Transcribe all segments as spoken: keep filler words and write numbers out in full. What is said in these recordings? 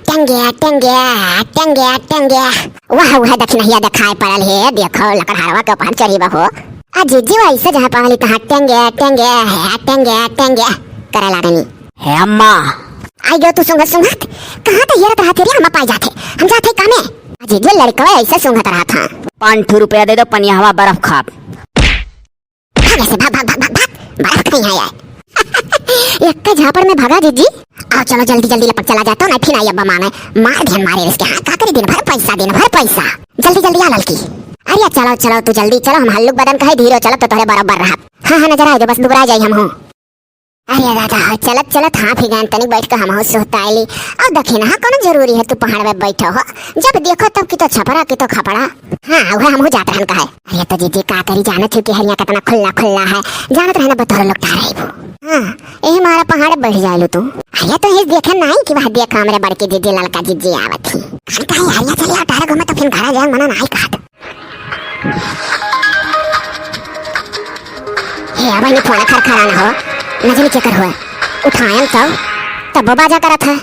टंगे, टंगे, टंगे, टंगे। वाह, वाह, दखिनहिया देखाए पड़ल हे, देखो, लकड़हारवा के ऊपर चढ़ी बा हो। आ जीजी, वैसे जहाँ पहली तहाँ टंगे, टंगे, हे, टंगे, टंगे, करे लागनी। हे अम्मा। आई गयो तू सूंघत सूंघत, कहाँ तो हेरत रहत हे रे, हम पाई जाथे, हम जाथे कामे। आ जीजी, लड़कवा ऐसे सूंघत रहत हाँ। पाँच ठो रुपया दे दो, पनिया हवा बर्फ खाब। भाग ऐसे, भाग, भाग, भाग, भाग, भाग, बड़ा कहीं है यार। एक झापड़ में भागा जीजी। आओ चलो जल्दी जल्दी लपक चला जाता हूँ, नहीं फिर आई अब्बा माँ में मार ध्यान मारे इसके। हाँ, का करी, दिन भर पैसा, दिन भर पैसा। जल्दी जल्दी आ ललकी। अरे चलो चलो तू जल्दी चलो, हम हल्लुक बदन कहे धीरो चलो तो तोहरे बराबर रहा। हाँ हाँ, नजर आए दो बस, दुबरा जाई हम हो। अरे दादा हो, चलत चलत हाँ फिर गए तनिक बैठ के हम हो सुहताइली। अब देखी ना, हाँ, कौन जरूरी है तू पहाड़ में बैठो हो, जब देखो तब की तो छपरा की तो खपड़ा। हाँ, वह हमहू जात रहन का है। अरे तो जीजी का करी, जानत हो कि हरिया कितना खुल्ला खुल्ला है, जानत रहना बतौर लोग टारे वो। हाँ, यही मारा पहाड़ बैठ जाए लो तू। अरे तो ये देखे नहीं कि वह देख हमरे बड़की जीजी ललका जीजी आवत ही। कान का है हरिया चल यार, टारे घूमे तो फिर घर जाए मना नहीं कहत। हे अब नहीं फोन खर खरा ना हो, नजर के कर हुए। उठायन तो, तब वो बाजा करत है।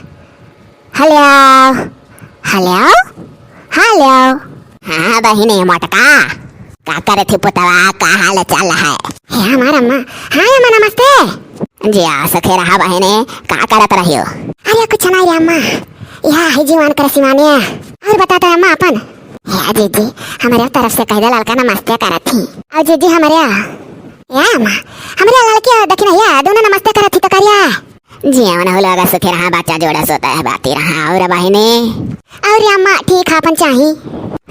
हेलो, हेलो, हेलो। हाँ बहिनी मोटका, का करे थी पुतवा, का हाल चाल है? हे हमार अम्मा, हाँ अम्मा नमस्ते। जी आ सखे रहा बहिनी, का करत रहियो? अरे कुछ नहीं रे अम्मा, यह है जीवन कर सिमानिया। और बता तो अम्मा अपन। हे जीजी, हमारे तरफ से कह दे लड़का नमस्ते करत थी। और जीजी हमारे, या अम्मा, हमारे लड़के देखी नहीं है, दोनों नमस्ते करत थी तो करिया। जीवन हो लोग सुखी रहा, बच्चा जोड़ा सोता है बाती रहा। और बहिनी? और अम्मा ठीक है, अपन चाही?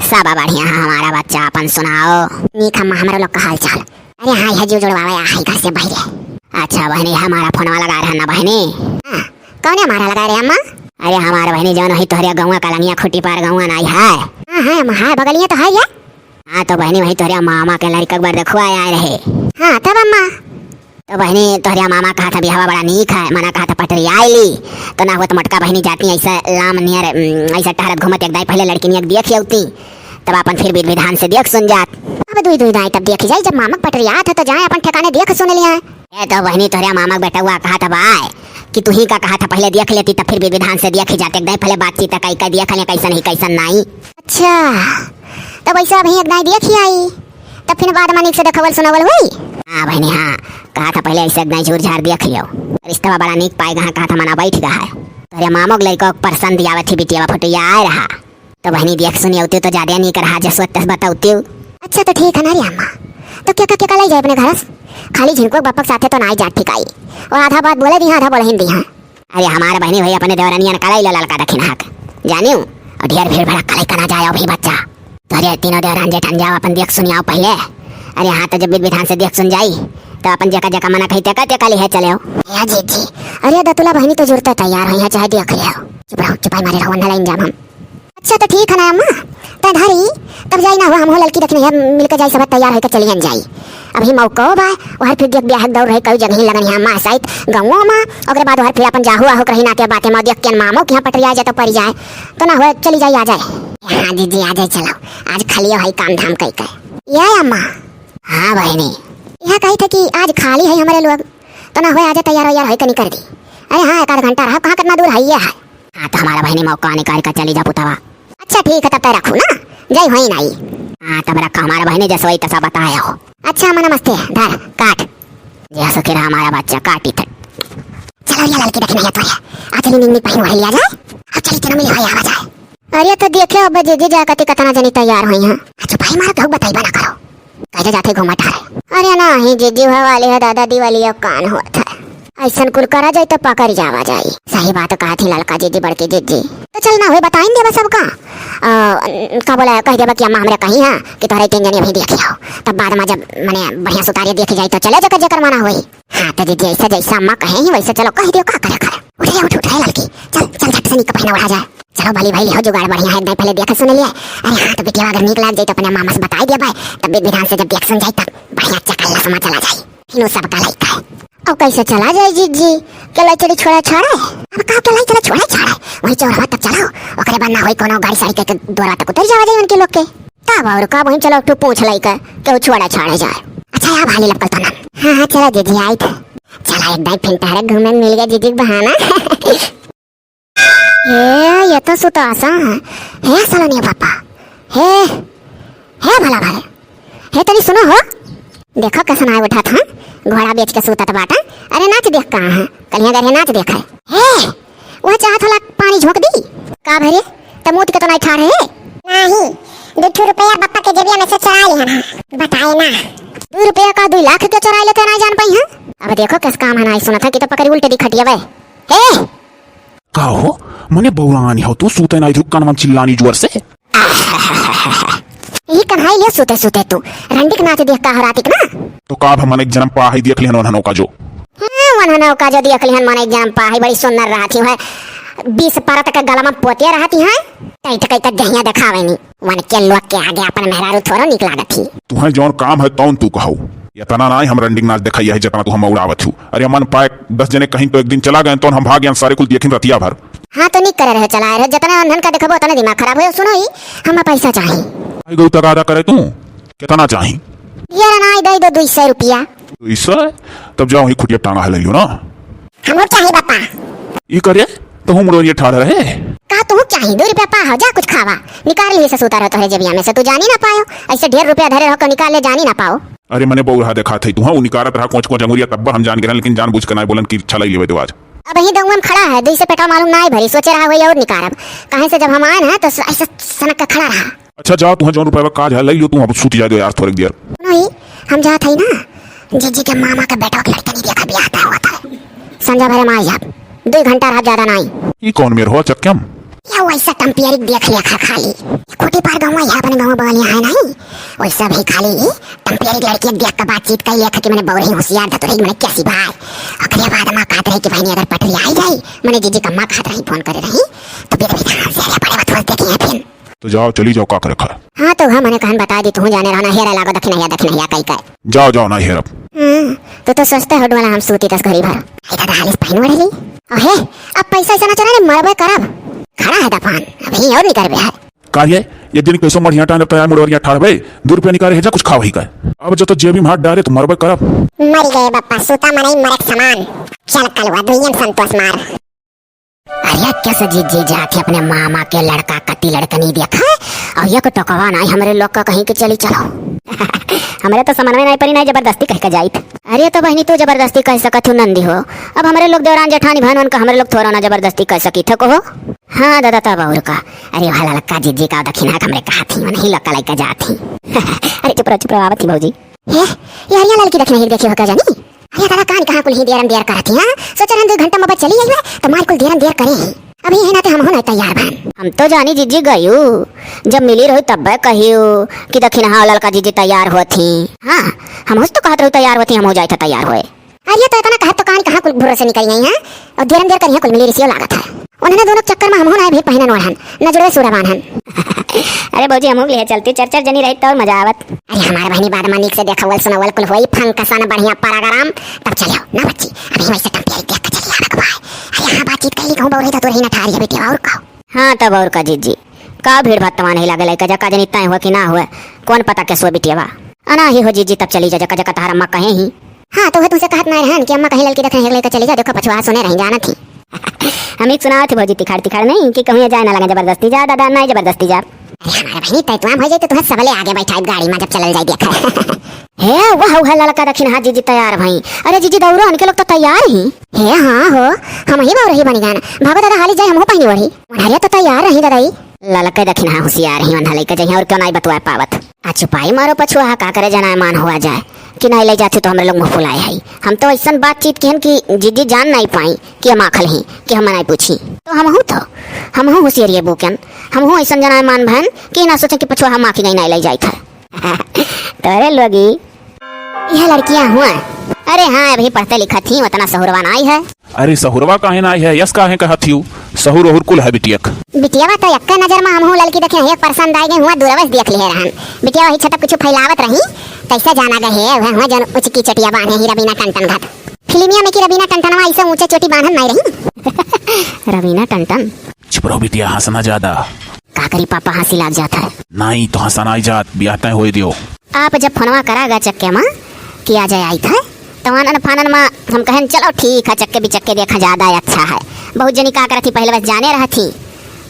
सब बढ़िया है हमारा बच्चा, अपन सुनाओ। नीक अम्मा, हमारे लोग का हाल चाल। अरे हाँ, यह जो जोड़वावे आ है घर से बाहर। अच्छा बहिनी, हमारा फोनवा लगा रहा ना बहिनी? हाँ, कौन है हमारा लगा रहे अम्मा? अरे हमारा बहिनी जौन वही तोहरे गौवा कलंगिया खूंटी पार गौवा ना आई है। हाँ हाँ अम्मा, हाँ बगलिया तो है ये। हाँ तो बहिनी वही तोहरे मामा के लड़का एक बार देखवा आए रहे। हाँ तब अम्मा? तो बहिनी, तोहरे मामा कहा था बियाहवा बड़ा नीक है, मना कहा था पटरी आइली, तो ना हुआ तो मोटका बहिनी जाती ऐसा लाम नियर, उम, ऐसा टहरत घूमत एक दाई पहले लड़की नियर देख अउती, तब अपन फिर विध विधान से देख सुन जात। अब दुई दुई दाई तब देखी जाई, जब मामा पटरी आत है तो जाए अपन ठिकाने देख सुन लिया। ए तो बहिनी, तोहरे मामा बेटवा कहा था बाय कि तू ही का कहा था पहले देख लेती, तब फिर विध विधान से देख ही जाते, एक दाई पहले बातचीत कई कई देख ले कैसन ही कैसन नाई। अच्छा, तब ऐसा अभी एक दाई देख ही आई, तब फिर बाद में नीक से देखवल सुनवल हुई। हाँ बहिनी, हाँ, कहा था पहले ऐसे एक दाई झूर झार देख लियो, रिश्तवा बड़ा नीक पाए गहा, कहा था मना बैठ गहा है। तोहरे मामो के लड़को पसंद आवत ही बिटिया, फोटो आए रहा, तो बहिनी देख सुनी अउती तो ज्यादा नीक रहा, जस वक्त बताउती। अच्छा तो ठीक है ना रे अम्मा, तो क्या क्या क्या ले जाए अपने घर से? खाली झिनको बपक साथे तो ना आई जात ठिकाई, और आधा बात बोले दी, आधा बोले हिंदी। हाँ अरे हमार बहिनी भाई अपने देवरनियन कलाई लो ललका दखिन हक। जानियो, और ढेर भीड़ भड़क कलाई कना जाए अभी बच्चा। तो अरे तीनों देवरान जेठान जाओ अपन देख सुनियाओ पहले। अरे हाँ तो जब विध विधान से देख सुन जाई तो अपन जेका जेका मना कही तेका तेका लिहे चले हो। या जीजी, अरे दतुला बहिनी तो जुरते तैयार हुई है, चाहे देख ले हो। चुप रहो, चुपाई मारे रहो, ना लाइन जाम हम। अच्छा तो ठीक है ना अम्मा, तै धरी, तब जाई ना हुआ, हम हो ललकी देखने है, मिलके जाई, सब तैयार होके चलियन जाई। अभी मौको बा, वहर फिर देख ब्याह के दौर रहे, कई जगह लगन है अम्मा साइत गाँवों में, ओकरे बाद वहर फिर अपन जाहु आहुक रही नाते बाते में, देख के मामो के यहाँ पटरिया जाए तो परि जाए, तो ना हुआ चली जाई आ जाए। हाँ जीजी आ जाए, चलो आज खाली है काम धाम कई के। ये अम्मा। हाँ बहिनी। यह कही थे कि आज खाली है हमारे लोग, तो ना हुआ आज तैयार वैयार होई के निकर दी। अरे हाँ एक आध घंटा रहा, कहाँ कितना दूर है ये है। हाँ तो हमारा बहिनी मौका निकाल कर चली जा पुतवा। अच्छा ठीक है तब तय रखू ना, जय होई नाई। हाँ तब रखा हमारा बहिनी जसवई तसा बताए हो। अच्छा अम्मा नमस्ते, धर काट। जय सुखी रहा हमारा बच्चा, काटी थे। चलो ये लड़की देखने है तो है। आ चली निन्नी पहिन वही लिया जाए। अब चली चलो मिली होई आवा जाए। अरे तो देखे अब जीजी जा कती कतना जनी तैयार होई हैं। अच्छा भाई मारा कहू बताई बना करो। कहे जाते घूमा टहरे। अरे नाही जीजी, वह वाली है दादा दिवाली, अब कान होत है। ऐसन कुल करा जाई तो पकड़ जावा जाई। सही बात कहा थी ललका जीजी, बड़की जीजी। तो चल ना हुए बताइन देबा सबका। आ, का बोला, कह देबा कि अम्मा हमरे कही है कि तोहरे तीन जनी अभी देख आओ, तब बाद में जब मने बढ़िया सुतारी देखी जाई तो चले जेकर जेकर मना होई। हाँ तो जीजी ऐसा जैसा अम्मा कहे ही वैसे चलो कह दियो, का करे करे। उठ रे उठ, उठ रे ललकी, चल चल झट से निक पहिना ओढ़ा जाए। चलो भली भाई, हो जुगाड़ बढ़िया है, एकदम पहले देख सुन लिया। अरे हाँ, तो बिटिया अगर नीक लाग जाई तो अपने मामा से बताई दिया भाई, तब विध विधान से जब देख सुन जाई तब बढ़िया चकल्ला समा चला जाई। फिर वो सबका लइका है। अब कैसे चला जाए जीजी? के लाई चली छोड़ा छाड़ा? अब का के लाई चला छोड़ा छाड़ा? वही चौराहा तक चलाओ, ओकरे बाद ना होई कोनो गाड़ी साड़ी के, के द्वारा तक उतर जावा जाए उनके लोग के। तब और का, वहीं चलो, एक ठो पूछ लइका के छोड़ा छाड़ा जाए। अच्छा, या भाली लपकल तो ना। हाँ हाँ, चला जीजी आई थे। चला एक दाई फिन तारे घूमे मिल गया जीजी के बहाना। हे, ये तो सुतो आसा, हे सलोनिया पापा, हे, हे भला भाई, हे तनी सुनो हो, देखो कैसन आए उठत हैं, घोड़ा बेच के सूतत बाटा। अरे नाच देख कहाँ है, कलिया गरे नाच देख है। हे, वह चाहत होला पानी झोंक दी। का भरे, त मूत के तो नहीं ठाढ़ है। नहीं, दू ठो रुपया बप्पा के जेबिया में से चुराए लिहन है, बताए ना। दू रुपया का दू लाख के चुराए लेते नहीं जान पाई है। अब देखो किस काम है, नहीं सुनत है कि तो पकड़ी उल्टे दी खटिया बे। हे, का हो, मने बौरानी हो तू, सूते नाई रुक, कान में चिल्लानी जोर से। ई कन्हाई ले सूते सूते तू, रंडिक नाच देख का हो रातिक ना। तो का अब हमन एक जन्म पा है देख लेहन ओन्हन ओका जो। हाँ, ओन्हन ओका जो देख लेहन मन एक जन्म पा है, बड़ी सुंदर रहती है, बीस परत के गला में पोते रहती है, टाइट कई के देहिया देखावे नी। वन के लोग के आगे अपन मेहरारू थोड़ो निक लागत ही। तुहैं जौन काम है तौन तू कहौ। यतना नाई हम रंडिक नाच देखाई है जतना तू हम उड़ावत हू। अरे अमन पाए दस जने कहीं तो एक दिन चला गए तौन हम भाग गए सारे कुल देखिन रतिया भर। हाँ तो निक करे रहे चलाए रहे, जतना अन्हन का देखबो उतना दिमाग खराब हो। सुनो ही, हम पैसा चाही। आई गौ तगादा करे तू, कितना चाही? यार नाई दे दो दुई सौ रुपया। दुई सौ? तब जाओ ही खुटिया टांगा है ले लियो ना। हमहू चाही बापा। ई करे, तोहू मुड़ोरिया ठाढ़ रहे। का तोहू चाही? दो रुपया पा हो, जा कुछ खावा। निकाल लिए से सूता रहो तोहरे जेबिया में से, तू जानी ना पायो। ऐसे ढेर रुपया धरे रहो, को निकाल ले, जानी ना पाओ। अरे मने बौरहा देखात है तू, हाँ, उ निकारत रहा कोच कोच अंगुरिया, तब्बा हम जान गिरन, लेकिन जान बुझ के नाई बोलन कि छलाई लेवे दो आज। अब ही दंगुआ में खड़ा है, दुई से पेटा मालूम नाई भरी, सोचे रहा होई और निकारब। काहे से जब हम आए ना तो ऐसे सनक के खड़ा रहा। अच्छा जाओ, तुहाँ जौन रुपया काज है, लई लियो, तू अब सूत जाए दो यार, थोड़े देर। नहीं, हम जात हई ना, जीजी के मामा के बेटवा के लड़के नहीं देखा, बियाह तय होत है। संझा भरे में आई जाब, दुई घंटा रहा, ज्यादा नहीं। ई कौन मेर हो चक्कम? या वैसा टम्पियरी देख लिया खा खाली। खूटी पार गाँव, यहाँ अपने गाँव बगलिया है नहीं, वैसा भी खाली टम्पियरी लड़की देख के बातचीत कर लिया कि मैंने बौरही होशियार धतुरही मैंने कैसी भाई। ओकरे बाद माँ कहत रही कि बहनी अगर पटरी आई जाई, मैंने जीजी का माँ कहत रही, फोन करे रही, तो बेद बेद से अरे बड़े बात बोलते कि हैं फिर। तो जाओ, चली जाओ, का करे खा। हाँ, तो हम मने कहन बता दी, तू जाने रहना, हेरा लागो दखिनहिया, दखिनहिया कई कई। जाओ, जाओ, ना हेरब। हम्म, तो, तो सस्ते हट वाला हम सूती दस घड़ी भर। आई दादा, हालिस पहन ओढ़ ली। अहे, अब पैसा ऐसा ना चला रे, मरबे करब। खड़ा है दफान, अभी और निकरबे है। का रे, एक दिन कैसो मढ़िया टांग तैयार मुड़ोरिया ठाड़बे, दू रुपया निकाले है जा कुछ खाओ ही का। अब जो तो जेबी में हाथ डाले तो मरबे करब। मर गए बप्पा, सूता मनई मरक समान। चल कलवा, दुइयन संतोष मार। अरे कैसे जीजी जात है अपने मामा के लड़का कती लड़कनी देखा है, और ये को टोकवा नाई हमरे लोग का कहीं के चली चलो। हमरे तो समझ में नाई पड़ी, नाई जबरदस्ती कह के जाइत। अरे तो बहनी तू जबरदस्ती कह सकत हो नंदी हो, अब हमरे लोग देवरान जेठानी बहन उनका हमरे लोग थोड़ा ना जबरदस्ती कह सकी थे को हो। हाँ दादा तब और का। अरे वाह लड़का जीजी का दखिना हमरे कहा थी, नहीं लड़का लड़का जात ही। अरे चुप रहो चुप रहो, आवत ही भौजी। हे, ये हरिया लाल की दखिना ही देखी हो का जानी? अरे दादा कान कहाँ कुल ही देरन देर करत ही, हाँ? सोच रहन दो घंटा में बस चली आई है, तो मार कुल देरन देर करे ही। अभी है ना ते हम हो ना तैयार बन। हम तो जानी जीजी गयू, जब मिली रही तब कहियो कि दखिना हाँ ललका जीजी तैयार होत ही। हाँ, हम हो तो कहत रही तैयार होत ही, हम हो जाए था तैयार होए। अरे तो इतना कहत तो कान कहाँ कुल भरोसे निकल गई हैं, और देरन देर करिए कुल मिली रिसियो लागत है। उन्होंने दोनों चक्कर में हम हो ना भी पहनन ओढ़न, न जुड़वे सूरबान हन। अरे भौजी, हमहू के लिए चलती, चार चार जनी रही तो और मजा आवत। अरे हमारे बहनी बाद में नीक से देखावल सुनावल कुल होई, फंकसन बढ़िया प्रोग्राम, तब चलियो ना बच्ची। अभी वैसे टम्पियरी देख के चली आवे के भाई। अरे हाँ, बातचीत कर ली, कहूँ बौरही तो तोरही ना ठारी है बेटिया, और कहो। हाँ तब और का जीजी, का भीड़ भाड़ तमान ही लागे लइका, जका जनी तय हुआ कि ना हुआ, कौन पता कैसो बिटिया बा। अना ही हो जीजी, तब चली जा, जका जका तहार अम्मा कहे ही। हाँ, तो वह तुमसे कहत ना रहन कि अम्मा कहीं ललकी देखने लइका चली जा, देखो पछुआ सुने रही जानत ही। हम एक सुनावत ही भौजी तिखाड़ तिखाड़ नहीं कि कहूँ ये जाए ना लगा जबरदस्ती जा, दादा ना जबरदस्ती जा। अरे हमारे बहनी तय तुम हो जाए तो तुम्हें सबले आगे बैठाई गाड़ी में जब चलल जाए देखा। हे, वह, वह ललका दखिन, हाँ जीजी तैयार भई। अरे जीजी दौड़ो, उनके लोग तो तैयार ही। हे, हाँ हो, हम ही बौरही बनी गए ना। भागो दादा हाली जाए, हम हो पहनी ओढ़ी। अरे तो तैयार रही दादा ई। ललके दखिन, हाँ होशियार ही, उन्हें लेके जाइए और क्यों नहीं बतुआ पावत। आ चुपाई मारो पछुआ, का करे जनाए मान हुआ जाए कि नहीं ले जाती तो हमरे लोग मुँह फुलाए है। हम तो ऐसन बातचीत किहन कि जीजी जान नहीं पाई कि हम आखल ही कि हम नहीं पूछी। तो हम हूँ तो, हम हूँ होशियारिये बुकन, हम हूँ ऐसन जनाए मान भन कि ना सोचे कि पछुआ हम आखी नहीं, नहीं ले जाइत है। तोरे लोगी, यह लड़कियां हुआ। अरे हाँ, अभी पढ़ते लिखत ही, उतना सहुरवा नाई है। अरे सहुरवा काहे नाई है, यस काहे कहत हियू? सहुर ओहुर कुल है बिटियक। बिटियावा तो यक्के नजर में हमहू ललकी देखे, एक पसंद आए गए हुआ, दूरवस देख लिए रहन। बिटिया वही छटक कुछ फैलावत रही, कैसे जाना गए है, वह हुआ जन उचकी चटिया बांधे ही रबीना टन टन घट। फिल्मिया में की रबीना टन टनवा ऐसे ऊंचे चोटी बांधन नाई रही। रबीना टन टन। चुप रहो बिटिया, हंसना ज्यादा। का करी पापा, हंसी लाग जात है। नाई तो हंसा नाई जात, बियाह तय होए दियो। आप जब फोनवा करा गा चक्के माँ कि आ जाए आई थे, तो आनन फानन माँ हम कहन चलो ठीक है, चक्के बिचक्के देखा ज्यादा अच्छा है। बहुत जनी का करत ही पहले बस जाने रहत ही,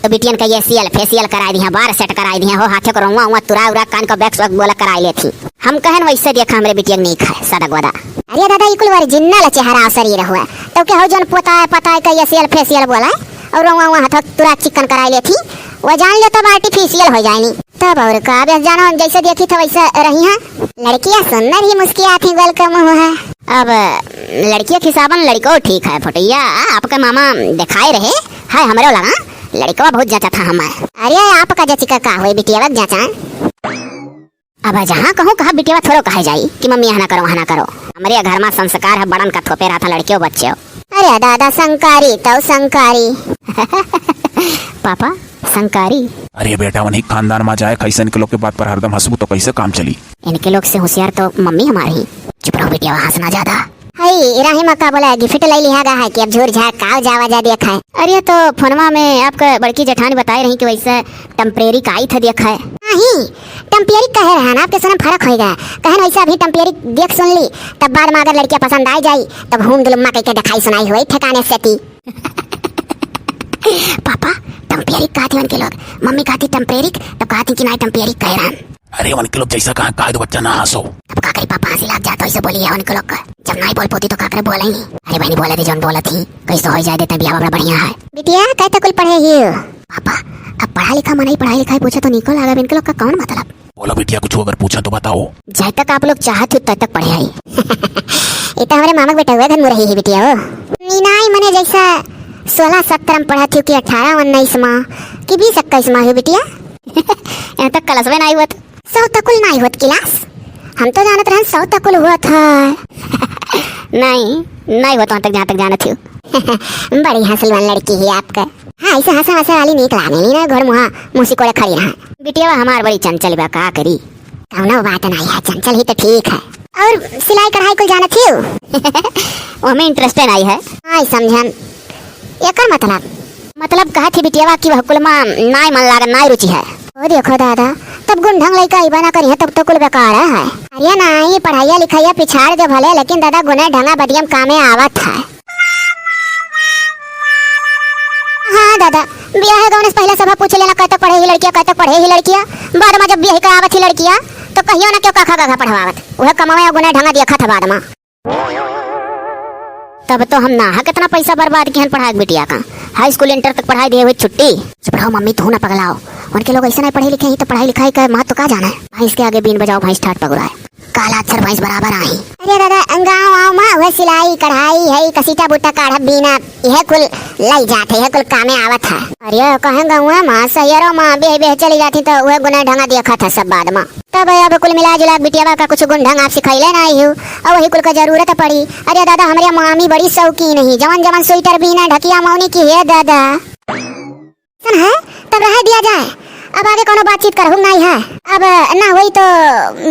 तो बिटियन का एसियल, फेसियल कराई दिहे, बार सेट कराई दिहे, हो हाथे को रोवा उवा तुरा उरा, कान का वैक्स वैक्स बोला कराई लेत ही। हम कहन वैसे देखा हमरे बिटिया के नीक है, सदा गोदा। अरे दादा, ई कुल ओरिजिनल चेहरा और शरीर हुआ। तो क्या हो जौन पोता है, पता है का एसियल, फेसियल बोला है, और रोवा उवा हाथ तुरा चिकन कराई लेत ही, वो जान ले तब आर्टिफिशियल हो जाएनी। तब और का, बस जानो जैसे देखी था वैसे रही है। लड़कियां सुंदर ही मुस्कियात ही, वेलकम हुआ है। अब लड़किया के हिसाबन लड़को ठीक है, फोटोया आपके मामा दिखाए रहे, है हमरो लगा, लड़कवा बहुत जचा था हमार। अरे आपका जची का, का होई, बिटिया का जचा। अब जहाँ कहूँ कहा बिटिया थोड़ो कहे जाई कि मम्मी यहाँ ना करो, वहाँ ना करो। हमरे घर में संस्कार है, बड़न का थोपे रहा था लड़कियों बच्चे। अरे दादा, संकारी तो संकारी। पापा, संकारी। अरे बेटा, उन्हीं खानदान में जाए, कैसे इनके लोग के बात पर हरदम हंसबू तो कैसे काम चली? इनके लोग से होशियार तो मम्मी हमारी ही। चुप रहो बिटिया, हंसना ज्यादा। हई, राही में का बोला, गिफ्ट ले लिहा गा है कि अब झूर झार काव जावा जा दिया खाए। अरे तो फोनवा में आपका बड़की जेठानी बताए रही कि वैसे टेम्परेरी का आई था दिया खाए। नहीं, टेम्परेरी कहे रहा ना, आपके सुनम फर्क होएगा। कहन वैसे अभी टेम्परेरी देख सुन ली, तब बाद में अगर लड़कियां पसंद आ जाई, तब घूम दुलम्मा कह के दिखाई सुनाई हुई ठिकाने से ती। पापा, टेम्परेरी कहा थी उनके लोग, मम्मी कहा थी टेम्परेरी, तब कहा थी कि नहीं टेम्परेरी कह रहा। अरे उनके लोग जैसा कहा, कहा तो बच्चा ना हंसो। अब का करी पापा, हंसी लाग जाता, ऐसे बोली है उनके लोग का। जब नहीं बोल पोती तो का करे बोलेंगी। अरे बहनी बोले दी जौन बोलत ही, कैसे हो जाए देते बियाह बड़ा बढ़िया है। बिटिया, कहते कुल पढ़े ही हो? पापा, अब पढ़ा लिखा मनई पढ़ाई लिखाई पूछे तो निको लागे, इनके लोग का कौन मतलब? बोलो बिटिया, कुछ अगर पूछा तो बताओ। जब तक आप लोग चाहत हो तब तक पढ़े आई। ये तो हमारे मामा के बेटा हुआ घर में रही है बिटिया हो। नीनाई मने जैसा सोलह सत्रह में पढ़त हो कि अठारह उन्नीस में कि बीस इक्कीस में हो बिटिया। यहाँ तक क्लास में नहीं हुआ था। सौ तकुल नाई होत किलास। हम तो जानत रहन सौ तकुल होत है। नहीं, नहीं होत वहाँ तक जहाँ तक जानत हूँ। बड़ी हंसलवन लड़की ही आपका। हाँ, ऐसे हंसा हंसा वाली नीक लागे नी ना, घर मुहा मुँह सिकोड़े खड़ी रहा। बिटिया हमार बड़ी चंचल बा, का करी? कौनो बात नहीं है, चंचल ही तो ठीक है। और सिलाई कढ़ाई कुल जानत हूँ? वो हमें इंटरेस्ट नहीं है। हाँ, समझन। एकर मतलब? मतलब कहत ही बिटियावा कि वह कुल मा नाय मन लागत, नाय रुचि है। ओ देखो दादा, तब गुण ढंग लइका अइबा ना करिहे, तब तो कुल बेकार है। अरे नाई, पढ़ाइया लिखाइया पिछाड़ दे भले, लेकिन दादा गुने ढंगा बदियम कामे आवत है। हाँ दादा, बियाह गौने से पहले सभा पूछ लेना, कब तक पढ़े ही लड़किया, कब तक पढ़े ही लड़किया। बाद में जब बियाह का आवत ही लड़किया, तो कहियो ना क्यों काखा काखा पढ़वावत, वह कमावे और गुने ढंगा देखत है बाद में। तब तो हम नाहक इतना पैसा बर्बाद किहन पढ़ाए के बिटिया का। हाई स्कूल इंटर तक पढ़ाई दिए हुए छुट्टी। चुप रहो मम्मी, तू ना पगलाओ। उनके लोग ऐसे नहीं पढ़े लिखे ही तो पढ़ाई लिखाई का महत्व का जाना है। भैंस के आगे बीन बजाओ, भैंस ठाट पगुराए। काला अक्षर भैंस बराबर आही। अरे दादा, गाँव वाँव में वह सिलाई, कढ़ाई है, कसीटा बूटा काढ़ब बीना, यह कुल लई जात है, यह कुल कामे आवत है। अरे कहें गौवा में, शहरों में बेह बेह चली जाती तो वह गुना ढंगा देखत है सब बाद में। तब अब कुल मिला जुला के बिटियावा का कुछ गुण ढंग आप सिखैले नाई हो, और वही कुल का जरूरत पड़ी। अरे दादा, हमरे मामी बड़ी शौकीन ही, जवन जवन स्वेटर बीना ढकिया मौनी की, हे दादा। सन है, तब रह दिया जाए, अब आगे कोनो बातचीत करहु नाई है। अब ना होई तो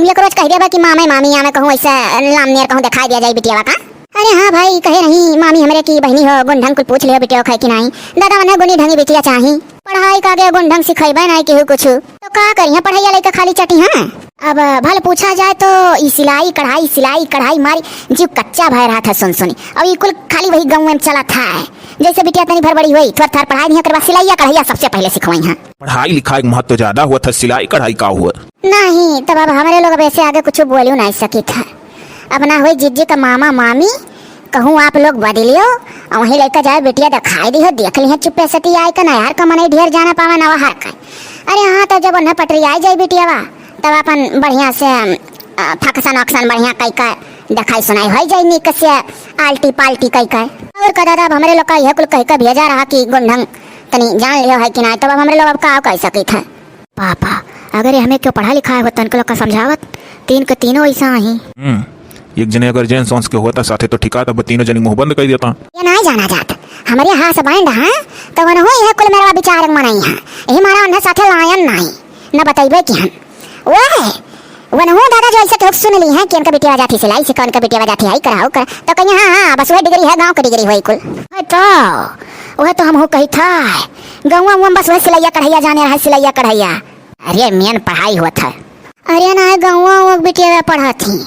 एक रोज कह देबा कि मामे मामी आमे कहूँ ऐसे लाम नियर कहूँ दिखाई दिया जाए बिटियावा का। अरे हाँ भाई, कहे रही मामी हमरे की बहनी हो, गुण ढंग कुल पूछ लियो बिटिया खाए कि नाई। दादा, उन्हें गुनी ढंगी बिटिया चाही। पढ़ाई का आगे गुण ढंग सिखैबे नाई केहू कुछ, तो का करिहे पढ़ैया लइका खाली चटी हैं। अब भल पूछा जाए तो ई सिलाई कढ़ाई, सिलाई कढ़ाई मारी जीव कच्चा भय रहा था सुन सुनी। अब ई कुल खाली वही गाँव में चला था, जैसे बिटिया तनी भर बड़ी हुई, थोड़ा थार पढ़ाई नहीं करवा, सिलाइया कढ़ैया सबसे पहले सिखवाई हैं। पढ़ाई लिखाई के महत्व ज्यादा हुआ था, सिलाई कढ़ाई का हुआ? नहीं, तब अब हमरे लोग अब ऐसे आगे कुछ बोलियो नहीं सकी था। अब ना होई जिज्जी का मामा मामी, कहूँ आप लोग बदलियो, और वहीं लेकर जाए बिटिया दिखाई दिहो, देख लिहे चुप्पे सती आए का ना यार, का मनई ढेर जाना पावे ना वहार का। अरे हाँ, तो जब उन्हें पटरी आई जाए बिटियावा, तब अपन बढ़िया से, अ, फकसन वकसन बढ़िया कई का दिखाई सुनाई होई जाए, निक से आल्टी पाल्टी कई का। और का दादा, अब हमरे लोग का यह कुल कह के भेजा रहा कि गुण ढंग तनी जान लियो है कि ना, तब अब हमरे लोग अब का कह सकी थे। पापा, अगर ये हमें क्यों पढ़ा लिखा है, तन के लोग का समझावत, तीन के तीनों ऐसा ही। हम्म, एक जने अगर जेंट्स वंस के होता साथे तो ठिका, तब तीनों जने मुंह बंद कर देता। ये नहीं जाना जात, हमारे हाथ बैंड हाँ, तो वनहु यह कुल मेरा विचार मनाई है, यही मारा उन्हें साथे लायन नहीं, न बतैबे कि हम। ओए, वनहु दादा जो ऐसे केहू सुन ली है कि इनका बिटिया जाती सिलाई सीखा, इनका बिटिया जाती आई कराओ कर, तो कहिए हाँ, हाँ, बस वह डिग्री है, गाँव की डिग्री हुई कुल। है तो, वह तो हम हो कही था, गौवा उवा में बस वह सिलैया कढ़ैया जाने रहा, सिलैया कढ़ैया। अरे मेन पढ़ाई होत है। अरे ना, गौवा उवा के बिटिया पढ़त ही,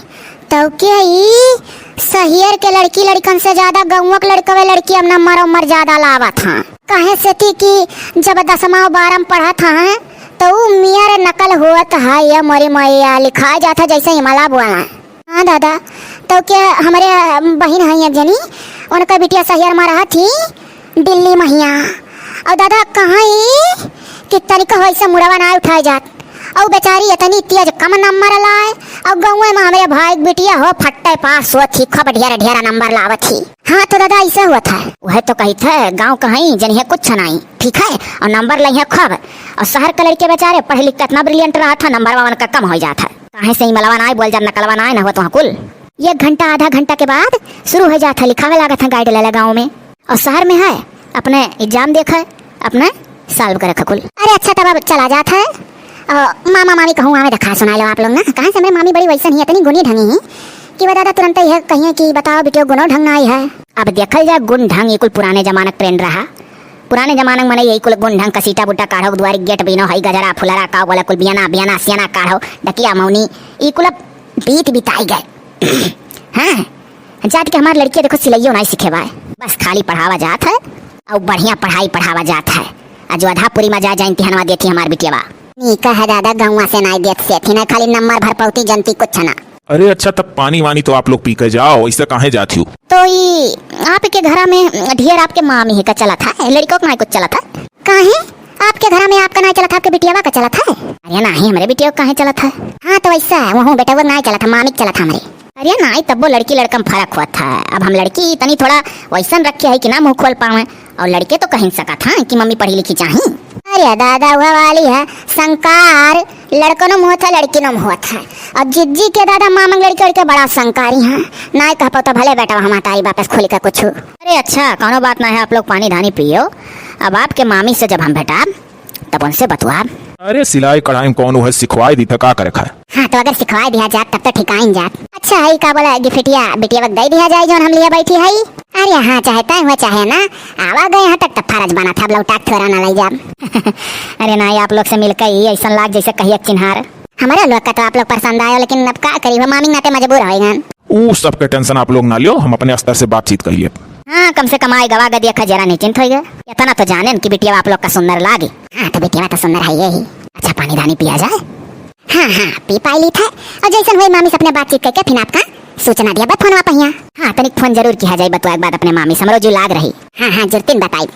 तो के ई शहर के लड़की लड़कन से ज्यादा गौवा के लड़कवे लड़की अपना मर उमर ज्यादा लावत हैं। काहे से थी कि जब दसमा और बारह में पढ़त हैं, तो ऊ मियर नकल होत है, ये मोरी मैया, लिखा जात है जैसे इमला बुआ है। हाँ दादा, तो क्या हमरे बहिन है एक जनी, उनका बिटिया सहियर में रहत ही दिल्ली महिया। और दादा कहाँ ही कि तनिको वैसे मुड़वा ना उठाए जात। और बेचारी इतनी तेज कम नंबर लाए, और गाँव में हमरे भाई के बिटिया हो फट्टे पास होत ही, खूब ढेर ढेर नंबर लावत ही। हाँ तो दादा ऐसे होत है। वह तो कहित है गाँव कहीं जनिहे कुछ नाई, ठीक है, और नंबर लइहे खूब। और शहर के लड़के बेचारे पढ़े लिख के इतना brilliant रहत है, नंबर वा उनका कम हो जात है। काहे से इमलवा नाई बोल जात, नकलवा नाई ना होत वहाँ कुल। एक घंटा आधा घंटा के बाद शुरू हो जात है, लिखावे लागत है guide लेले गाँव में। और शहर में है, अपने exam देखे, अपने solve करे खकुल। अरे अच्छा, तब अब चला जात है। अ, मामा मामी कहूँ आवे देखा सुनाए लो आप लोग ना। काहे से हमरे मामी बड़ी वैसन ही, इतनी गुनी ढंगी ही कि वो दादा तुरंत यह कहिए कि बताओ बिटियो गुनो ढंग ना आई है। अब देखल जाए गुन ढंग, ये कुल पुराने जमाना के trend रहा। पुराने जमाना में मने यही कुल गुन ढंग, कसीटा बुट्टा काढ़ो, दुआरी गेट बीनो, हई गजरा फुलरा का बोले कुल बियाना बियाना सियाना काढ़ो, डकिया मौनी, ई कुल अब बीत बिताई गए। हाँ, जात के हमार लड़किया देखो सिलइयो नाई सीखे बाय, बस खाली पढ़ावा जात है और बढ़िया पढ़ाई पढ़ावा जात है। आ जो अधापुरी में जा जा इम्तिहानवा देती हमार बिटियावा। नीक है दादा, गौवा से नाई देत से थी ना, खाली नंबर भर पौती जनती कुछ ना। अरे अच्छा, तब पानी वानी तो आप लोग पी के जाओ, ऐसे काहे जाती हो? तो ई आपके घरा में ढेर आपके मामी ही का चलत है, लड़कों का नाई कुछ चलत है? काहे? आपके घरा में आपका नाई चलत है, आपके बिटियावा का चलत है? अरे नाई, हमरे बिटिया का काहे चलत है? हाँ तो वैसा है, वहूँ बेटवा का नाई चलत है, मामी का चलत है हमरे। अरे नाई, तब्बो लड़की लड़का में फर्क होत है। अब हम लड़की तनी थोड़ा वैसन रखे है कि ना मुँह खोल पावे, और लड़के तो कहिन सकत हैं कि मम्मी पढ़ी लिखी चाही। अरे दादा, वह वाली है संकार, लड़कनो में होत है, लड़किनो में होत है। और जिज्जी के दादा मामा के लड़के लड़के बड़ा संकारी हैं, नाई कह पाओ तो भले बेटा हमार ताई वापस खुल के कुछ। अरे अच्छा, कौनो बात ना है, आप लोग पानी धानी पियो। अब आपके मामी से जब हम भेटाब, तब उनसे बतुआब। अरे सिलाई कढ़ाई में कौन है, सिखवाई दी था, का करे खाए? हाँ, तो अगर सिखवाई दिया जात, तब तो ठिकाइन जात। अच्छा है, का बोला गिफ्टिया बिटिया वक्त दे दिया जाए, जौन हम लिए बैठी है। अरे हाँ, चाहे तय हुआ चाहे ना, आवा गए यहाँ तक, तब फर्ज बना था, अब लौटा के थोड़ा ना ले जाब। अरे ना, ये आप लोग से मिलकर ही ऐसा लाग जैसे कहिए चिन्हार। हमारे लोग का तो आप लोग पसंद आयो, लेकिन अब का करी, वो मामी नाते मजबूर हो गए। ऊ सबके tension आप लोग ना लियो, हम अपने स्तर से बातचीत कर लिए। हाँ, कम से कम आए गवा गदिया खजेरा निश्चिंत हो गए। इतना तो जाने कि बिटिया आप लोग का सुंदर लागे। हाँ, तो बिटिया तो सुंदर है यही। अच्छा, पानी धानी पिया जाए? हाँ, हाँ, पी पाई ली था। और जैसन हुई मामी से अपने बातचीत करके फिर आपका सूचना दिया बा फोनवा पहिया। हाँ, तनिक फोन जरूर किया जाए, बतुआ के बाद अपने मामी से हमरो जी लाग रही। हाँ, हाँ, जरूर तीन बताई।